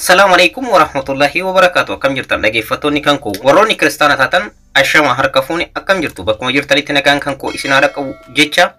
Assalaamu alaikum warahmatullahi wabarakaatu. Akkam jirtan, dhaggeeffattoonni kan koo? Warroonni kiristaana taatan, ashama harka fuune, akkam jirtu? Bakkuma jirtanitti nagaan kan koo isin haa qabu jecha,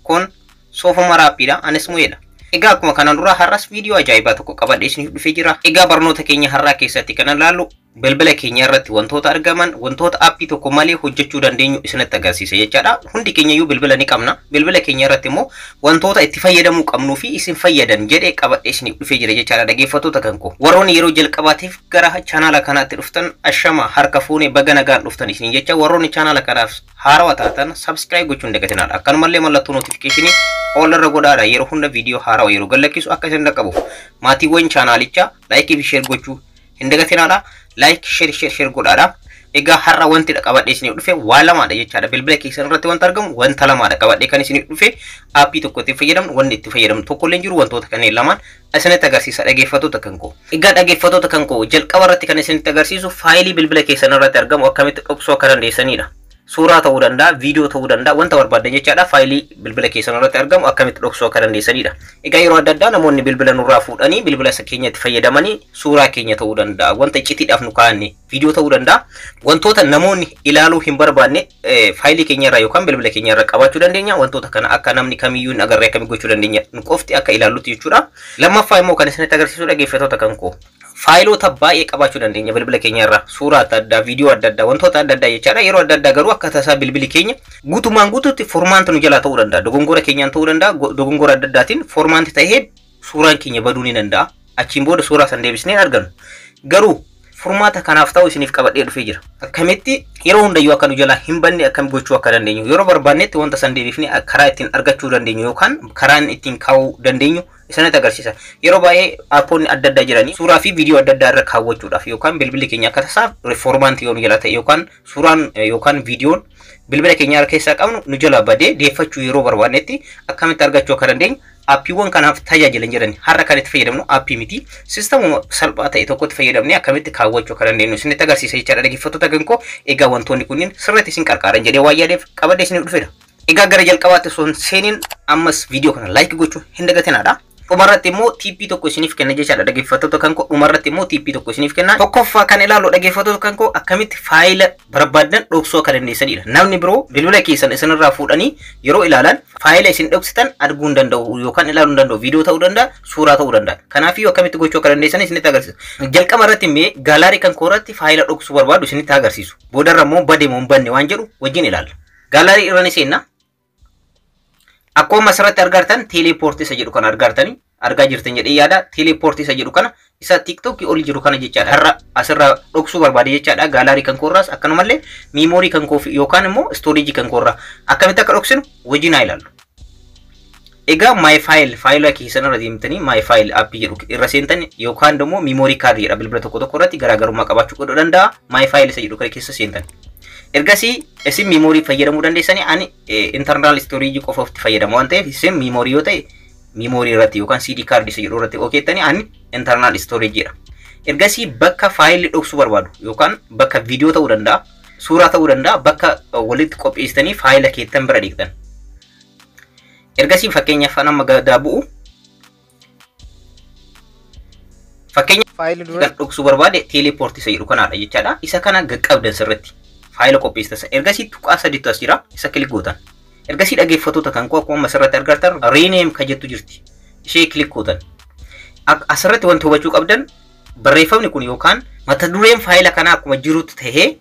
kun Soofuma Maraappiidha. Anis Mu'eedha. Egaa akkuma kanaan dura har'as viidiyoo ajaa'ibaa tokko qabadhee isiniif dhufee jira. Egaa barnoota keenya har'aa keessatti kan ilaallu bilbila keenya irratti wantoota argaman, wantoota aappii tokko malee hojjechuu dandeenyu isinitti agarsiisa jechaadha. Hundi keenya iyyuu bilbila ni qabna. Bilbila keenya irratti immoo wantoota itti fayyadamuu qabnuu fi isin fayyadan jedhee qabadhee isiniif dhufee jira jechaadha, dhaggeeffattoota kan koo. Warroonni yeroo jalqabaatiif gara chaanaala kanaatti dhuftan, ashama harka fuune, baga nagaan dhuftan isin jecha. Warroonni chaanaala kanaaf haarawaa taatan subscribe gochuun dagatinaa. Akkanumallee mallattoo notifiikeeshinii all irra godhaadha, yeroo hunda viidiyoo haarawaa yeroo gadlakkisu akka isin dhaqqabuuf. Maatiiwwan chaanaalichaa like fi share gochuu hin dagatinaadha. Like, share, share, share godhaadha. Egaa har'a wanti qabadhee isiniif dhufe waa lamaadha jechaadha. Bilbila keessan irratti wanta argamu wanta lamaadha qabadhee kan isiniif dhufe. Aappii tokko itti fayyadamnu, wanni itti fayyadamnu tokko illee jiru, wantoota kanneen lamaan isinitti agarsiisa, dhaggeeffattoota kan koo. Egaa dhaggeeffattoota kan koo, jalqaba irratti kan isinitti agarsiisu faayilii bilbila keessan irratti argamu akkamitti dhoksuu akka dandeessanidha. Suuraa ta'uu danda'a, viidiyoo ta'uu danda'a, wanta barbaadan jechaadha. Faayilii bilbila keessan irratti argamu akkamitti dhoksuu akka dandeessanidha. Egaa yeroo adda addaa namoonni bilbila nurraa fuudhanii bilbila isa keenyatti fayyadamanii suuraa keenya ta'uu danda'a, wanta iccitiidhaaf nu kaa'anne, viidiyoo ta'uu danda'a. Wantoota namoonni ilaaluu hin barbaanne faayilii keenya irraa yookaan bilbila keenya irraa qabaachuu dandeenya. Wantoota kana akka namni kamiyyuu hin agarre akkamii gochuu dandeenya, nu qofti akka ilaallutti jechuudha. Lammaffaa immoo kan isinitti agarsiisu, dhaggeeffattoota kan koo, faayiloota baay'ee qabaachuu dandeenya bilbila keenya irraa, suuraa adda addaa, viidiyoo adda addaa, wantoota adda addaa jechaadha. Yeroo adda addaa garuu akka tasaa bilbili keenya guutumaan guutuutti format nu jalaa ta'uu danda'a, dogongora keenyaan ta'uu danda'a, dogongora adda addaatiin format ta'ee suuraan keenya baduu ni danda'a. Achiin booda suuraa san deebisnee argannu. Garuu furmaata kanaaf ta'u isiniif qabadhee dhufee jira. Akkamitti yeroo hundayyuu akka nu jalaa hin banne akkami gochuu akka dandeenyu, yeroo barbaannetti wanta san deebifnee karaa ittiin argachuu dandeenyu yookaan karaan ittiin kaa'uu dandeenyu isinitti agarsiisa. Yeroo baay'ee aappoonni adda addaa jiranii suuraa fi viidiyoo adda addaa irra kaawwachuudhaaf, yookaan bilbilli keenya akka tasaa format yoo nu jalaa ta'e yookaan suuraan yookaan viidiyoon bilbila keenya keessaa qabnu nu jalaa badee deeffachuu yeroo barbaannetti akkamitti argachuu akka dandeenyu aappiiwwan kanaaf tajaajilan jiran. Har'a kan itti fayyadamnu aappii miti, sistemuma salphaa ta'e tokkotti fayyadamnee akkamitti kaawwachuu akka dandeenyu isinitti agarsiisa jechaadha, dhaggeeffattoota kan koo. Egaa wantoonni kunniin sirriitti isin qarqaaran jedhee waan yaadeef qabadhee isiniif dhufedha. Egaa gara jalqabaatti osoo hin seeniin ammas viidiyoo kana like gochuu hin dagatinaadha. Dhumarratti immoo tip tokko isiniif kenna jechaadha, dhaggeeffattoota kan koo. Dhumarratti immoo tip tokko isiniif kenna. Tokkoffaa kan ilaallu, dhaggeeffattoota kan koo, akkamitti faayila barbaadan dhoksuu akka dandeessanidha. Namni biroo bilbila keessan isinirraa fuudhanii yeroo ilaalan faayila isin dhoksitan arguu hin danda'u yookaan ilaaluu hin danda'u. Viidiyoo ta'uu danda'a, suuraa ta'uu danda'a. Kanaafiyyuu akkamitti gochuu akka dandeessan isinitti agarsiisa. Jalqaba irratti mee gallery kan koo irratti faayila dhoksuu barbaadu isinitti agarsiisu. Boodarra immoo bade moo hin banne waan jedhu wajjin ilaalla. Gallery irra ni seenna. Akkuma asirratti argartan teleport isa jedhu kana argartanii argaa jirtan jedhee yaada. Teleport isa jedhu kana, isa TikTokii ol jiru kana jechaadha. Har'a asirraa dhoksuu barbaade jechaadha. Gallery kan koorraas akkanumallee memory kan koo yookaan immoo storage kan koorraa akkamitti akka dhoksinu wajjin haa ilaallu. Egaa my file, faayila keessan irra deemtanii my file aappii jedhu irra seentan yookaan immoo memory card jedha, bilbila tokko tokko irratti garaagarummaa qabaachuu danda'a. My file isa jedhu kana keessa seentan. Ergasii isin memory fayyadamuu dandeessanii, ani internal storage qofa ofitti fayyadamu waan ta'eef, isin memory yoo ta'e memory irratti yookaan SD card isa jedhu irratti okeettanii, ani internal storage jedha. Ergasii bakka faayilli dhoksuu barbaadu yookaan bakka viidiyoo ta'uu danda'a, suuraa ta'uu danda'a, bakka walitti qopheessitanii faayila keettan bira dhiqxan. Ergasii fakkeenyaaf amma gadaa bu'u. Fakkeenya Faayilli dura kan dhoksuu barbaade teleport isa jedhu kanaadha jechaadha. Isa kana gaqqabdan sirriitti. Faayila qopheessitan. Ergasii tuqaa sadiitu as jira. Isa click gootan. Ergasii, dhaggeeffattoota kan koo, akkuma asirratti argartan rename ka jettu jirti. Ishee click gootan. Asirratti wanti hubachuu qabdan, barreeffamni kun yookaan mata dureen faayila kanaa akkuma jirutti tahee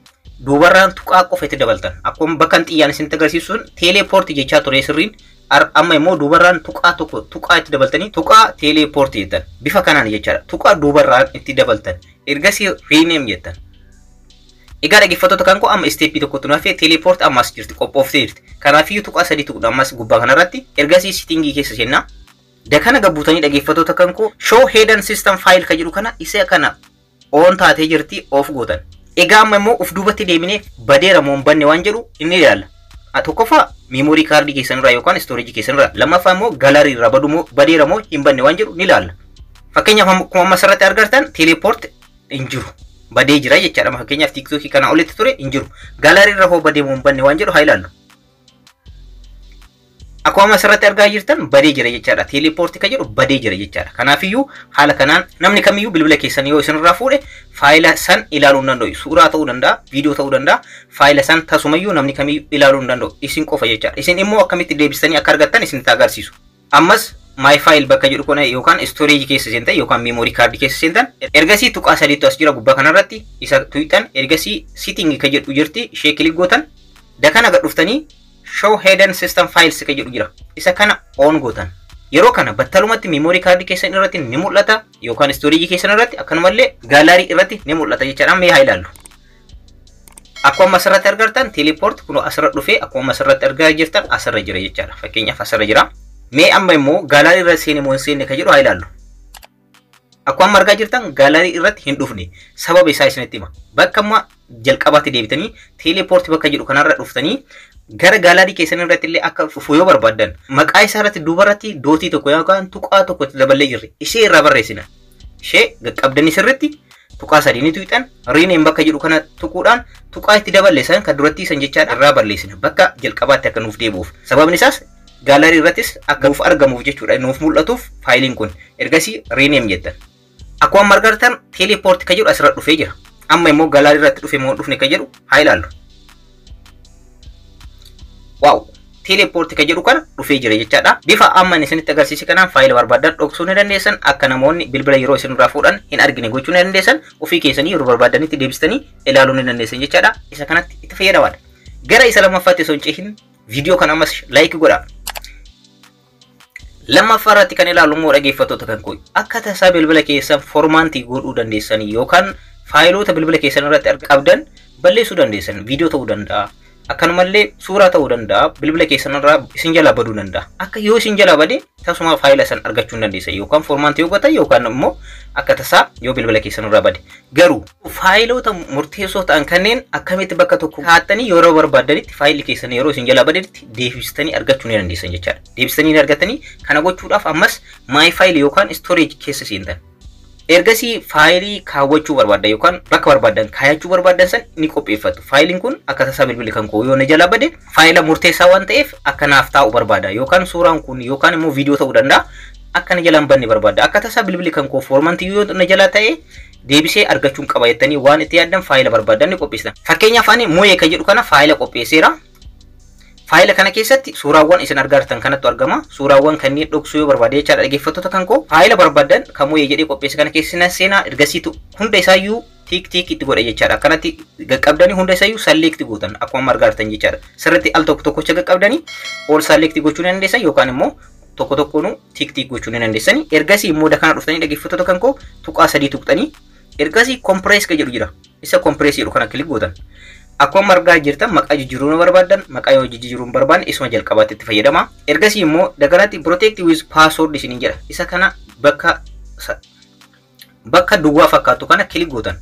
duubarraan tuqaa qofa itti dabaltan. Akkuma bakka xiyyaan isinitti agarsiisu sun teleport jechaa ture sirriin, amma immoo duubarraan tuqaa tokko tuqaa itti dabaltanii tuqaa teleport jettan. Bifa kanaan jechaadha. Tuqaa duubarraan itti dabaltan. Ergasii rename jettan. Egaa dhaggeeffattoota kan koo, amma step tokkotu nu hafee. Teleport ammas jirti, qophooftee jirti. Kanaafiyyuu tuqaa sadii tuqna ammas gubbaa kanarratti. Ergasii setting keessa seenna. Dakana gabbuutanii, dhaggeeffattoota kan koo, show hidden system file ka jedhu kana, isa kana on taatee jirti, off gootan. Egaa amma immoo uf duubatti deebinee badeera moo hin banne waan jedhu inni ilaalla. Tokkoffaa memory card keessan irraa yookaan storage keessan irraa, lammaffaa immoo gallery irraa badu moo badeera moo hin banne waan jedhu ni ilaalla. Fakkeenyaaf akkuma amma asirratti argartan teleport hin jiru. Badee jira jechaadha. Fakkeenyaaf TikTokii kana olitti ture hin jiru. Gallery irra hoo badee moo hin banne waan jedhu haa ilaallu. Akkuma asirratti argaa jirtan badee jira jechaadha. Teleport kan jedhu badee jira jechaadha. Kanaafiyyuu haala kanaan namni kamiyyuu bilbila keessan yoo isinirraa fuudhe faayila san ilaaluu hin danda'u. Suuraa ta'uu danda'a, viidiyoo ta'uu danda'a. Faayila san tasumayyuu namni kamiyyuu ilaaluu hin danda'u. Isin qofa jechaadha. Isin immoo akkamitti deebistanii akka argattan isinitti agarsiisu. Ammas my file bakka jedhu kana yookaan storage keessa seentan yookaan memory card keessa seentan, ergasii tuqaa sadiitu as jira gubbaa kanarratti, isa tuqxan. Ergasii setting kan jedhu jirti, ishee click gootan. Dakana gad dhuftanii show hidden system files kan jedhu jira, isa kana on gootan. Yeroo kana battalumatti memory card keessan irratti ni mul'ata yookaan storage keessan irratti, akkanumallee gallery irratti ni mul'ata jechaadha. Mee haa ilaallu. Akkuma asirratti argartan teleport kun asirra dhufee, akkuma asirratti argaa jirtan asirra jira jechaadha. Fakkeenyaaf asirra jira. Mee amma immoo gallery irra seene moo hin seenne kan jedhu haa ilaallu. Akkuma argaa jirtan gallery irratti hin dhufne. Sababa isaa isinitti hima. Bakka amma jalqabaatti deebitanii teleport bakka jedhu kanarra dhuftanii gara gallery keessan irratti illee akka dhufu yoo barbaaddan, maqaa isaa irratti duubarratti dot tokko yookaan tuqaa tokko itti daballee jirre, ishee irraa barreessina. Ishee qaqqabdanii sirritti tuqaa sadii ni tuqxan. Rename bakka jedhu kana tuquudhaan tuqaa itti daballe san kan duratti san jechaadha irraa barreessina, bakka jalqabaatti akka nuuf deebi'uuf. Sababni isaas gallery irrattis akka nuuf argamuuf jechuudha, nuuf mul'atuuf faayiliin kun. Ergasii rename jettan. Akkuma argartan teleport kan jedhu asirra dhufee jira. Amma immoo gallery irratti dhufe moo dhufne kan jedhu haa ilaallu. Wow! Teleport kan jedhu kana dhufee jira jechaadha. Bifa amma isinitti agarsiise kanaan faayila barbaadan dhoksuu ni dandeessan. Akka namoonni bilbila yeroo isin irraa fuudhan hin argine gochuu ni dandeessan. Ofii keessanii yeroo barbaadanitti deebistanii ilaaluu ni dandeessan jechaadha. Isa kanatti itti fayyadamaadha. Gara isa lammaffaatti osoo hin cehin viidiyoo kana ammas like godhaa. Lammaffaa irratti kan ilaallu immoo, dhaggeeffattoota kan koo, akka tasaa bilbila keessan format godhuu dandeessanii yookaan faayiloota bilbila keessan irratti qabdan balleessuu dandeessan. Viidiyoo ta'uu danda'a. Akkanumallee suuraa ta'uu danda'a. Bilbila keessan irraa isin jalaa baduu danda'a. Akka yoo isin jalaa bade tasuma faayila san argachuu hin dandeessan, yookaan format yoo gootan yookaan immoo akka tasaa yoo bilbila keessan irraa bade. Garuu faayiloota murteessoo ta'an kanneen akkamitti bakka tokko kaa'attanii yeroo barbaadanitti faayilli keessan yeroo isin jalaa badetti deebistanii argachuu ni dandeessan jechaadha. Deebistanii ni argatanii. Kana gochuudhaaf ammas my file yookaan storage keessa seentan. Ergasii faayilii kaawwachuu barbaaddan yookaan bakka barbaaddan kaayachuu barbaaddan san ni qopheeffattu. Faayiliin kun akka tasaa bilbilli kan koo yoo na jalaa bade faayila murteessaa waan ta'eef akka naaf taa'u barbaada, yookaan suuraan kun yookaan immoo viidiyoo ta'uu danda'a. Akka na jalaan banne barbaada. Akka tasaa bilbilli kan koo format yoo na jalaa ta'e deebisee argachuun qaba jettanii waan itti yaaddan faayila barbaaddan ni qopheessitan. Fakkeenyaaf ani mooyee kan jedhu kana faayila qopheesseera. Faayila kana keessatti suuraawwan isin argartan kanattu argama. Suuraawwan kanneen dhoksuu yoo barbaade jechaadha, dhaggeeffattoota kan koo. Faayila barbaadan kan mooyee jedhee qopheesse kana keessa seenaa. Ergasiitu hunda isaayyuu tick tick itti godha jechaadha. Akkanatti qaqqabdanii hunda isaayyuu select gootan akkuma argartan jechaadha. Sirriitti al tokko tokkocha qaqqabdanii ol select gochuu ni dandeessan yookaan immoo tokko tokkoonuu tick tick gochuu ni dandeessani. Ergasii immoo kana dhuftanii, dhaggeeffattoota kan koo, tuqaa sadii tuqxanii ergasii compress kan jedhu jira. Isa compress jedhu kana click gootan. Akkuma argaa jirtan maqaa jijjiiruu nu barbaadan, maqaa yoo jijjiiruu hin barbaanne isuma jalqabaatti itti fayyadama. Ergasii immoo dagalatti protect with password isiniin jedha. Isa kana bakka duwwaa fakkaatu kana click gootan.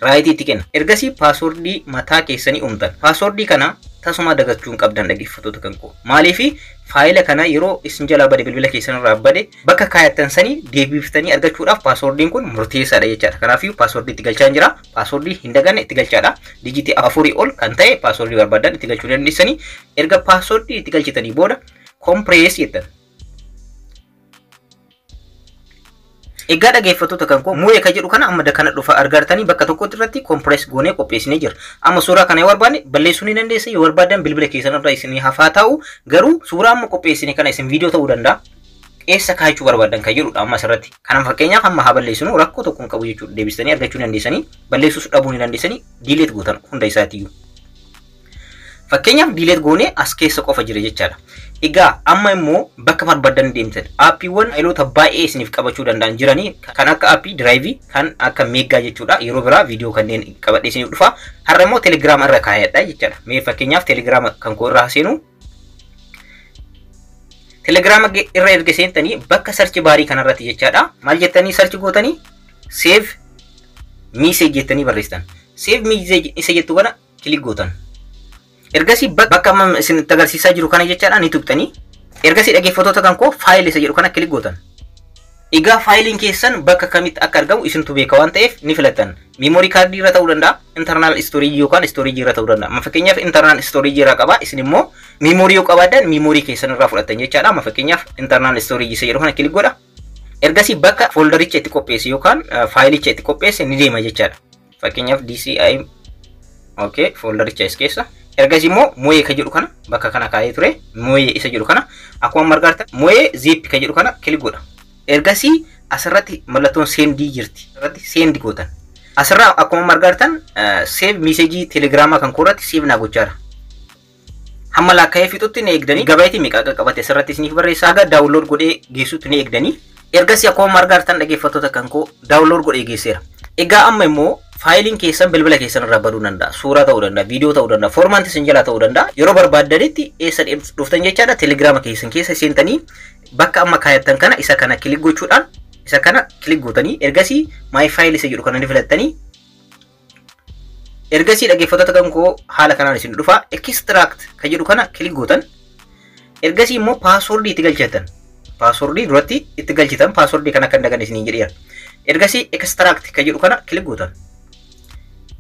Right itti kenna. Ergasii passwordii mataa keessanii uumtan. Passwordii kana tasuma dagachuu hin qabdan, dhaggeeffattoota kan koo. Maaliifi faayila kana yeroo isin jalaa bade, bilbila keessan irraa bade, bakka kaayattan sanii deebiftanii argachuudhaaf passwordiin kun murteessaadha jechaadha. Kanaafuu passwordii itti galchaa jira. Passwordii hin daganne itti galchaadha. Digit 4 ol kan ta'e passwordii barbaadan itti galchuu dandeessanii. Erga passwordii itti galchitanii booda compress jettan. Egaa dhaggeeffattoota kan koo, mu'ee kan jedhu kana amma kana dhufa argartanii bakka tokkotti irratti compress goonee qopheessinee jira. Amma suuraa kana yoo barbaanne balleessuu ni dandeessa, yoo barbaadan bilbila keessan irra isin hafaa ta'u. Garuu suuraa amma qopheessine kana isin viidiyoo ta'uu danda'a. Eessa kaa'achuu barbaadan kan jedhudha amma asirratti. Kana fakkeenyaaf amma haa balleessinu, rakkoo tokko hin qabu jechuudha. Deebistanii argachuu ni dandeessanii, balleessuus dhabuu ni dandeessanii, delete gootan hunda isaatiiyyuu. Fakkeenyaaf delete goonee as keessa qofa jira jechaadha. Egaa amma immoo bakka barbaadan deemtan aappiiwwan faayiloota baay'ee isiniif qabachuu danda'an jiranii, kan akka aappii Drive, kan akka Mega jechuudha. Yeroo biraa viidiyoo kanneen qabadhee isiniif dhufa. Har'a immoo Telegiraama irra kaayadha jechaadha. Mee fakkeenyaaf Telegiraama kan koo irraa seenu. Telegiraama irra erga seentanii bakka search bar kanarratti jechaadha. Maal jettanii search gootanii? Save message jettanii barreessitan. Save message isa jettu kana click gootan. Ergasii bakka amma isin agarsiisaa jiru kana jechaadha ni tuqxanii. Ergasii, dhaggeeffattoota kan koo, file isa jedhu kana click gootan. Egaa faayiliin keessan bakka kamitti akka argamu isintu beeka waan ta'eef ni filattan. Memory cardii irra ta'uu danda'a, internal storage yookaan storage irra ta'uu danda'a. Amma fakkeenyaaf internal storage irraa qaba, isin immoo memory yoo qabaaddan memory keessan irraa fudhattan jechaadha. Amma fakkeenyaaf internal storage isa jedhu kana click godha. Ergasii bakka foldericha itti qopheesse yookaan faayilicha itti qopheesse ni deema jechaadha. Fakkeenyaaf DCI, okay, foldericha is keessa. Ergasii immoo mo'ee ka jedhu kana bakka kana kaa'ee ture, mo'ee isa jedhu kana akkuma argartan mo'ee zip ka jedhu kana click godha. Ergasii asirratti mallattoon sendii jirti. Asirratti send gootan. Asirraa akkuma argartan save messageii telegiraamaa kan koorratti save naa gochaara. Hamma lakkaa'ee fixutti ni eegdanii, gigabyteii meeqa akka qabate asirratti isiniif barreessaa, haga download godhee geessutti ni eegdanii. Ergasii akkuma argartan, dhaggeeffattoota kan koo, download godhee geesseera. Egaa amma immoo faayiliin keessan bilbila keessan irraa baduu danda'a. Suuraa ta'uu danda'a, viidiyoo ta'uu danda'a, formatii isin jalaa ta'uu danda'a. Yeroo barbaaddanitti eessa dhuftan jechaadha? Telegiraama keessan keessa seentanii bakka amma kaayattan kana isa kana click gochuudhaan, isa kana click gootanii, ergasii my file isa jedhu kana ni filattanii. Ergasii, dhaggeeffattoota kan koo, haala kanaan isin dhufa, extract kan jedhu kana click gootan. Ergasii immoo passwordii itti galchatan. Passwordii duratti itti galchitan, passwordii kana kan dagan isiniin jedheera. Ergasii extract kan jedhu kana click gootan.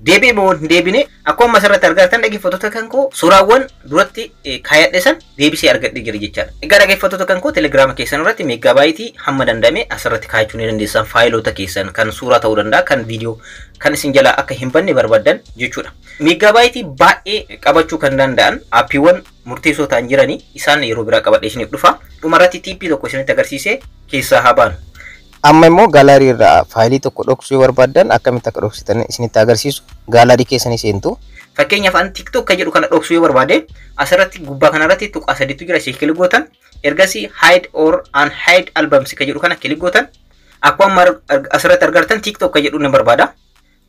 Deebi'ee moo hin deebine? Akkuma asirratti argattan, dhaggeeffattoota kan koo, suuraawwan duratti kaayadhe san deebisee argadhe jira jechaadha. Egaa dhaggeeffattoota kan koo, telegiraama keessan irratti megabyteii hamma danda'ame asirratti kaayachuu ni dandeessan, faayiloota keessan kan suuraa ta'uu danda'a, kan viidiyoo, kan isin jalaa akka hin banne barbaadan jechuudha. Megabyteii baay'ee qabachuu kan danda'an appiiwwan murteessoo ta'an jiranii, isaan yeroo biraa qabadhee isiniif dhufa. Dhumarratti tipii tokko isinitti agarsiisee keessaa haa baanu. Amma immoo gallery irraa faayilii tokko dhoksuu yoo barbaaddan akkamitti akka dhoksitan isinitti agarsiisu. Gallery keessanii seentu. Fakkeenyaaf an TikTok kan jedhu kana dhoksuu yoo barbaade, asirratti gubbaa kanarratti tuqaa sadiitu jira, ishee click gootan. Ergasii hide or unhide albums kan jedhu kana click gootan. Akkuma asirratti argartan TikTok kan jedhu ni barbaada.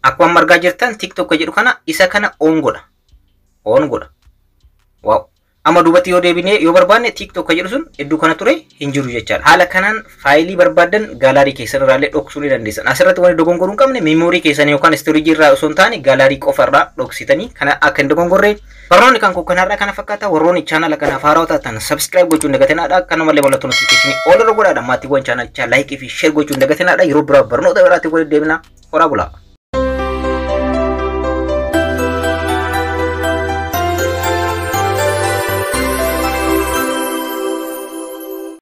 Akkuma amma argaa jirtan TikTok kan jedhu kana isa kana on godha. On godha. Wow. Amma duubatti yoo deebinee yoo barbaanne, TikTok kan jedhu sun iddoo kana ture hin jiru jechaadha. Haala kanaan faayilii barbaadan gallery keessan irraallee dhoksuu ni dandeessan. Asirratti wanti dogongoruu hin qabne memory keessan yookaan storageii irraa osoo hin taane gallery qofa irraa dhoksitanii kana akka hin dogongorree. Barnoonni kan koo kanarraa kana fakkaata. Warroonni chaanala kanaaf haarawaa taatan subscribe gochuun dagatinaadha. Kanumallee mallattoo notificationii all irra godhaadha. Maatiiwwan chaanalichaa likeii fi share gochuun dagatinaadha. Yeroo biraa barnoota biraatti walitti deebina. Horaa bulaa.